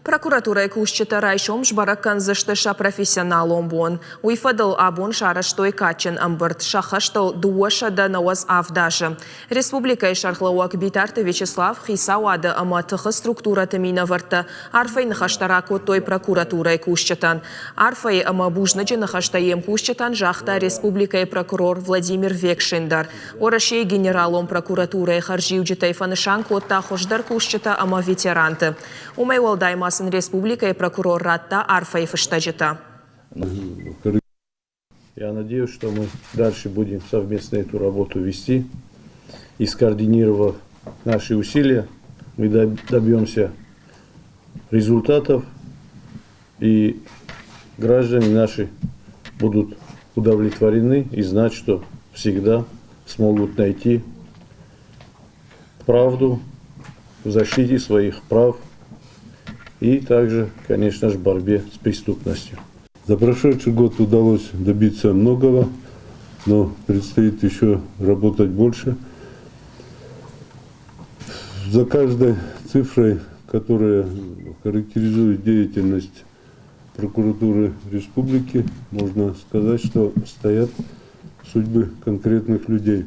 Прокуратурӕйы кусджытӕ райсом сбӕрӕг кӕндзысты сӕ профессионалон бон. Уый фӕдыл абон сарӕзтой кадджын ӕмбырд, сӕххӕст ыл 297 азы. Республикӕйы сӕргълӕууӕг Битарты Вячеслав, хицауады ӕмӕ тыхы структурӕты минӕвӕрттӕ арфӕйы ныхӕстӕ ракодтой прокуратурӕйы кусджытӕн. Арфӕйы ӕмӕ бузныджы ныхӕстӕ йе мкусджытӕн загъта республикӕйы прокурор Владимир Векшин дӕр. Уӕрӕсейы Генералон прокуратурӕйы хӕрзиуджытӕй фӕнысан кодта хуыздӕр кусджытӕ ӕмӕ ветеранты. Уымӕй уӕлдай ма сын республикӕйы прокурор радта арфӕйы фыстӕджытӕ. Я надеюсь, что мы дальше будем совместно эту работу вести и скоординировав наши усилия, мы добьемся результатов, и граждане наши будут удовлетворены и знать, что всегда смогут найти правду в защите своих прав и также, конечно же, борьбе с преступностью. За прошедший год удалось добиться многого, но предстоит еще работать больше. За каждой цифрой, которая характеризует деятельность прокуратуры республики, можно сказать, что стоят судьбы конкретных людей.